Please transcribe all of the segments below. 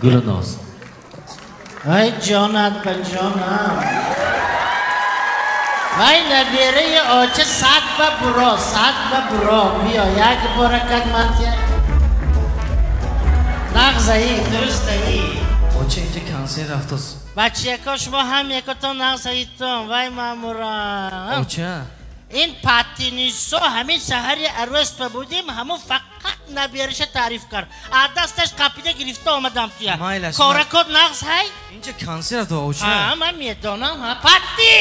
Гулноз. Ай ҷонат ба ҷонам. Вай набераи оча сад ба буро, сад ба буро. Биё як боракат ман тия. Нағзаи, дурустаи. Оча инҷа консерт рафтост. Бачако шумо ҳам якотон нағзаитон. Вай мамурам. Оча. Ин паттинисо ҳамин саҳари арӯс ба будим, ҳамун фақат набераша таъриф кард. Аз дасташ қапида гирифта омадам туя. Коракот нағз ҳай? Инҷа консерт оча. Ҳа, ман медонам. Ҳа, Патти!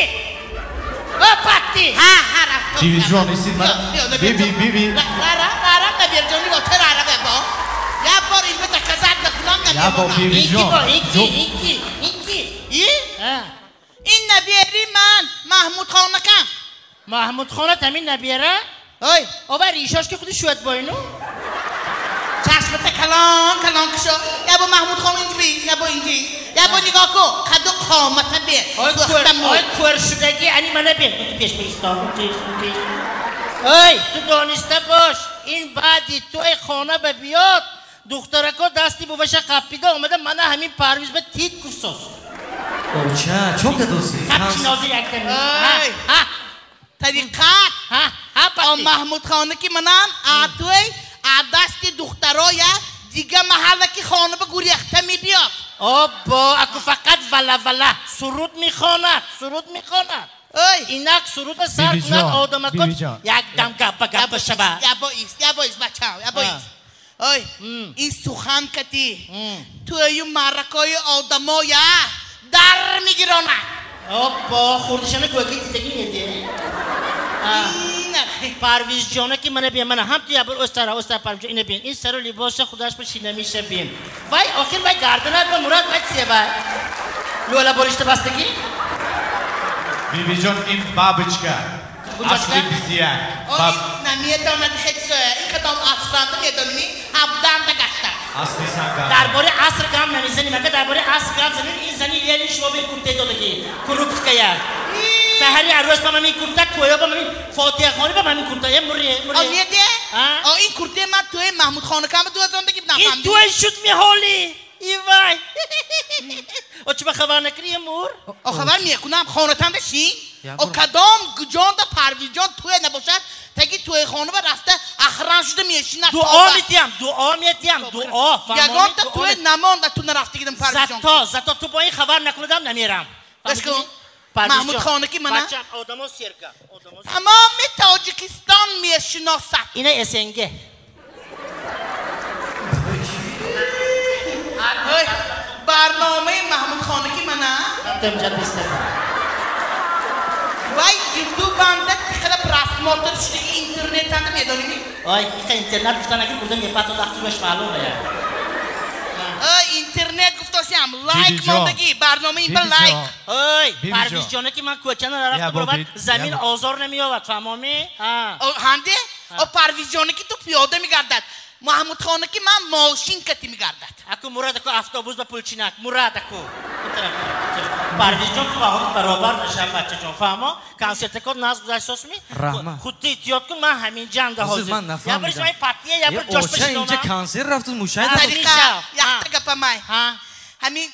О, Патти! Ҳа, ҳа, рафтам. Бибиҷон, истид ман. Биби, биби. Рара, рара, наберҷони во, чара ара бо? Як бор ин бета казат накунам намемонам. Бибиҷон. Инки, инки, инки. И? Ин набери ман, Маҳмудхонакам. Маҳмудхона тамин набера? Ой. Ова ришош ки худи шуад бойну? Чашмата калон, калон кушо. Я бо Маҳмудхон инҷи, я бо инҷи. Я бо нигоҳ кун, қаду қомата бе. Ой, кӯршудаги ани мана бе. Ту пеш бистон, пеш, пеш. Ой, ту дониста бош. Ин баъди туй хона ба биёд. Духтарако дасти буваша қапида омада мана ҳамин Парвиз ба тит гуфсоз. Оча, чо кадоси? Қапчинози яктами. Ой. Ҳа. Тариқат. Ҳа, ҳа, О Маҳмудхона ки манам, атуй, а дасти духтароя дига маҳалла ки хона ба гурехта мебиёд. Обо, аку фақат вала-вала суруд мехонад, суруд мехонад. Ой, инак суруда сар кунад одамако якдам гапа гапа шава. Я боис, я боис бачао, я боис. Ой, ин сухан кати тую маракои одамоя дар мегиронад. Обо, хурдишана гӯяки дидагӣ неде. Парвизҷона ки мана бин, мана ҳам ту ябр остара, остара Парвизҷон ина бин. Ин сару либоса худаш ба шинамиша бин. Вай охир вай гардана ба Мурад вай чие вай? Лӯла болишта бастагӣ? Бибиҷон, ин бабочка. Асли бизияк. Ой, намедонад хечоя. Ин кадом асранда медонӣ? Ҳабданда гашта. Асли сангар. Дар бораи аср гам намезанем. Агар дар бораи аср гам занем, ин зани лели шумо бин курте додагӣ. Крупская. Саҳари арӯс ба ман курта, тӯё ба ман Фотиҳахонӣ ба ман курта. Е муре, муре. О, неде? О, ин курте ман тӯи Маҳмудхонакам дуазондагӣ нафаҳмидӣ. Ин тӯй шуд меҳолӣ. Ивай. О, чӣ ба хабар накунӣ, мур? О, хабар мекунам. Хонатанда шин? О, кадом гуҷонда Парвизҷон тӯе набошад, таги тӯйхона ба рафта ахран шуда мешинад. Дуо метиҳам, дуо метиҳам, дуо. Ягонта тӯе намонда ту нарафтагидам Парвизҷон. Зато, зато ту бо ин хабар накунадам намерам. Гӯш кун. Маҳмудхона ки мана бачам одамо серга, одамо. Тамоми Тоҷикистон мешиносад. Ина СНГ. Ой, барномаи Маҳмудхона ки мана вай ютубанда тихела просмотр шудаги интернетанда медонӣ? Ой, иха интернет гуфтан аки бурда мепатон ахтураш маълум я. Ой, интернет гуфтосиам, лайк мондагӣ, барнома ин ба лайк. Ой, Парвизҷона ки ман кӯчана нарафта буровад, замин озор намеёвад, фаҳмомӣ? Ҳанде? О Парвизҷона ки ту пиёда мегардад. Маҳмудхона ки ман мошин кати мегардад. Аку Мурад аку автобус ба пулчинак, Мурад аку. Парвизҷон ту баҳо баробар нашав бачаҷон, фаҳмо? Консертако наз гузашт сосми? Раҳмат. Худти эҳтиёт кун, ман ҳамин ҷанда ҳозир. Ман нафаҳмидам. Я бир ман паттия, я бир ҷош Оча инҷа консерт рафту мушай Тариқа, якта гапамай. Ҳамин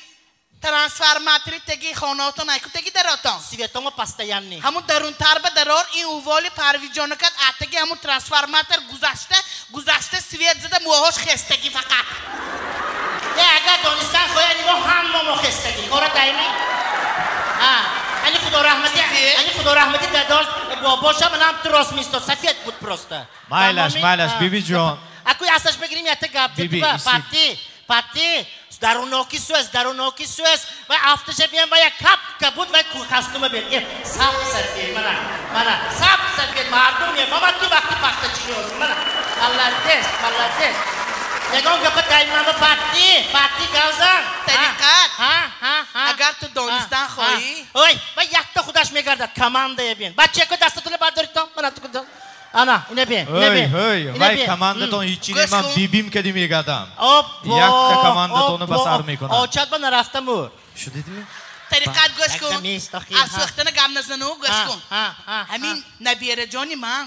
трансформатори теги хонаотон айку теги даротон. Светомо постоянный. Ҳамун дарунтар ба дарор ин уволи Парвизҷона кад атаги ҳамун трансформатор гузашта, гузашта свет зада мӯҳош хестагӣ фақат. Е, агар донистан хоҳӣ, ани мо ҳама мо хестагӣ. Кора дайми? А, ани худо раҳмати, ани худо раҳмати дадош бобошам манам ту рост меистод, сафед буд просто. Майлаш, майлаш, бибиҷон. Аку асаш бигирим якта гап Биби, Патти, Патти, даруноки суэс, даруноки суэс, ва афташа биям ва як капка буд ва кастума бир. Э, сап сафед, мана, мана, сап сафед, мардум мефаҳмад ки вақти пахта чӣ мана. Молодец, молодец. Ягон гапа даймама Патти, Патти гавзан. Тариқат. Ҳа, ҳа, ҳа. Агар ту донистан хоҳӣ. Ой, ва якта худаш мегардад, командая бин. Бачако дастатонро бардоритон, мана ту. Ана, ина бин, ина бин. Ҳой, ҳой, вай командатон ҳичи не, ман бибим кади мегардам. Обо, Якта командатонро ба сар мекунам. Очат ба нарафта мур. Шудидми? Тариқат гӯш кун. Аз сӯхтана гап назану гӯш кун. Ҳамин набераҷони ман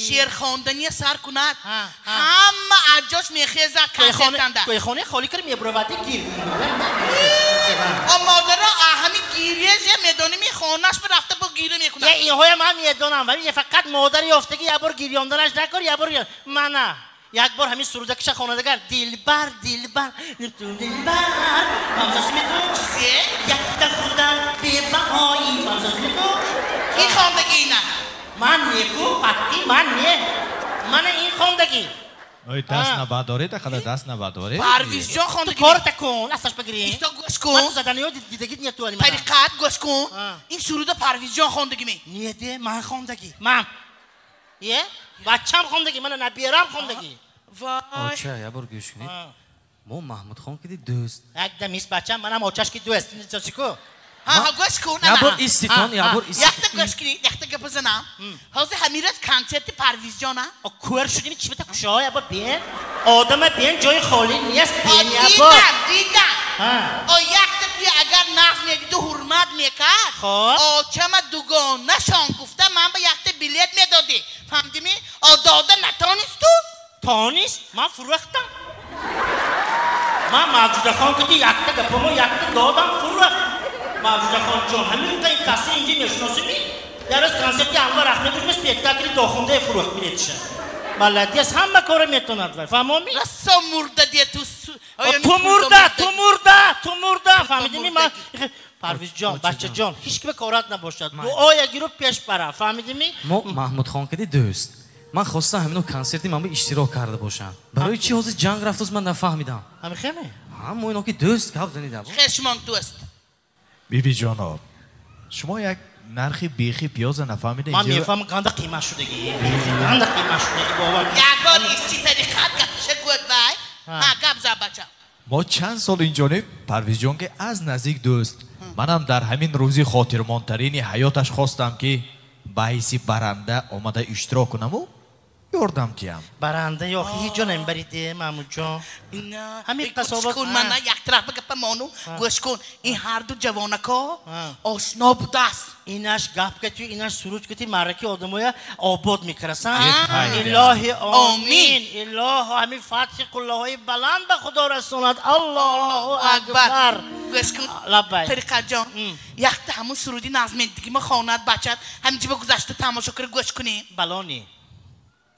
шеър хондания сар кунад. Ҳама аз ҷош мехезад консертанда. Тӯйхонаи холӣ кар мебуравади гир. О модаро ҳамин гирияже медонем хонаш рафта бо гиря мекунад. Инҳоя ман медонам. Вале фақат модари ёфтагӣ як бор гирёнданаш накор, як бор мана. Як бор ҳамин сурудакиша хонадагар дилбар, дилбар, дилбар, мамзасми ту чизе? Якта худам бебаҳои мамзасми ту. Ин хондагӣ ина? Ман неку, патти ман не. Мана ин хондагӣ. Ой, даст набадоред, ақала даст набадоред. Парвизҷон хондагӣ. Ту корта кун, асташ бигирӣ. Исто гӯш кун. Ман ту заданиё дидагит не ту али мана. Тариқат гӯш кун. Ин суруда Парвизҷон хондагӣ ме? Не де, ман хондагӣ. Ман. Е? Бачам хондагӣ, мана наберам хондагӣ. Вай. Оча, як бор гӯш кунед. Мо Маҳмудхон киди дӯст. Якда мис бачам, манам очаш ки дӯст. Чико? Ҳа, гӯш кун. Як бор иститон, як бор иститон. Якта гӯш кунед, якта гап занам. Ҳозир ҳамин рӯз консерти Парвизҷон, а? О, кӯр шудем, чӣ бата кушо, як бор бин. Одама бин, ҷои холӣ нест, бин як бор. Дидам, дидам. О, якта ки агар нағз медиду ҳурмат мекард, очама дугонашон гуфта ман ба якта билет медодӣ. Фаҳмидӣ? О, дода натонисту? Тонист? Ман фурӯхтам. Ман Мавҷудахон кути якта гапамо якта додам фурӯхт. Мавҷудахон ҷон, ҳамин рӯза ин касро инҷа мешиносӣ? Як рӯз консерти Анвар Аҳмедов спектакли дохундаe фурӯхт билетша. Молодец, ҳама коро метонад вай. Фаҳмомӣ? Расо мурда дия ту. Ту мурда, ту мурда, ту мурда. Фаҳмидӣ ман? Парвизҷон, бачаҷон, ҳеч ки ба корат набошад. Дуоя гиру пеш бара. Фаҳмидӣ? Мо Маҳмудхон кади дӯст. Ман хостам ҳамино консерти ман иштирок карда бошам. Барои чӣ ҳозир ҷанг рафтост ман нафаҳмидам. Ҳамин хеме? Ҳа, мо ино ки дӯст гап занида. Хешмон дӯст. Бибиҷоно, шумо як нархи бехи пиёза нафаҳмида. Ман мефаҳмам қанда қимат шудагӣ. Қанда қимат шудагӣ бовар. Як бор исчи тариқат гапша гӯд вай. Ҳа, гап за бача. Мо чанд сол инҷониб Парвизҷон ки аз наздик дӯст. Манам дар ҳамин рӯзи хотирмонтарини ҳаёташ хостам ки ба ҳайси баранда омада иштирок кунаму ёрдам диҳам. Баранда ё ҳеҷ ҷо намебариде, Маҳмудҷон. Ҳамин қасоба кун, мана як тараф гапа мону гӯш кун. Ин ҳарду ҷавонако ошно будааст. Инаш гап кати, инаш суруд кати, маъраки одамоя обод мекарасан. Илоҳи омин. Илоҳо ҳамин фатҳи қуллаҳои баланд ба Худо расонад. Аллоҳу акбар. Гӯш кун. Лаббай. Тариқатҷон, якта ҳамун суруди назмендиги ма хонад бачат. Ҳамин ҷиба гузашта тамошо кара гӯш кунем. Балони.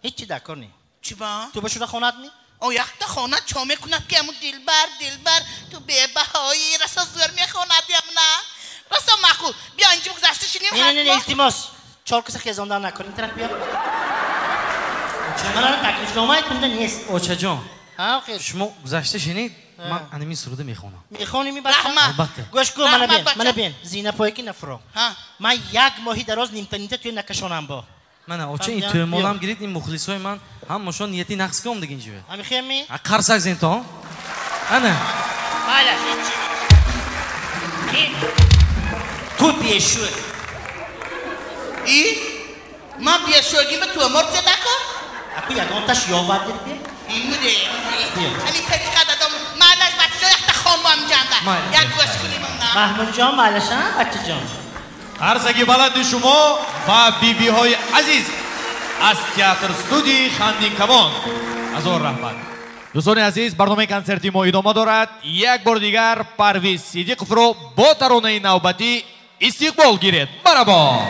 Ҳеҷ дар кор не. Чӣ ба? Ту ба шуда хонад ми? О, якта хонад чо мекунад ки ҳамун дилбар, дилбар, ту бебаҳоӣ, расо зӯр мехонад ямна. Расо маъқул. Биё инҷо гузашта шинем. Не, не, не, илтимос. Чор каса хезондан накун. Ин тараф биё. Мана таклифномаи тунда нест. Очаҷон. Ҳа, хел. Шумо гузашта шинед, ман анамин суруда мехонам. Мехонӣ ми бача? Раҳмат. Албатта. Гӯш кун, мана бин, мана бин. Зина пойки нафуро. Ҳа. Ман як моҳи дароз нимта-нимта туя накашонам бо. Мана, оча, ин тӯмолам гирид, ин мухлисои ман ҳамашон нияти нақс ком дигин ҷиве. Ҳами хеми? Қарсак зентон. Ана. Майлаш, ин. Ту бешӯ. И? Ман бешӯгим ба тӯмор задако? Аку ягонташ ёвад дид бе? Муде, муде. Ҳамин тариқа дадом. Майлаш, бачаҷон, якта хонмам ҷанда. Як гӯш кунем на. Маҳмудҷон, майлаш, а, бачаҷон. Қарсаки баланди шумо ва бибиҳои азиз аз театр студияи Хандинкамон. Ҳазор раҳмат. Дӯстони азиз, барномаи консерти мо идома дорад. Як бор дигар Парвиз Сидиқовро бо таронаи навбатӣ истиқбол гиред. Марҳабо!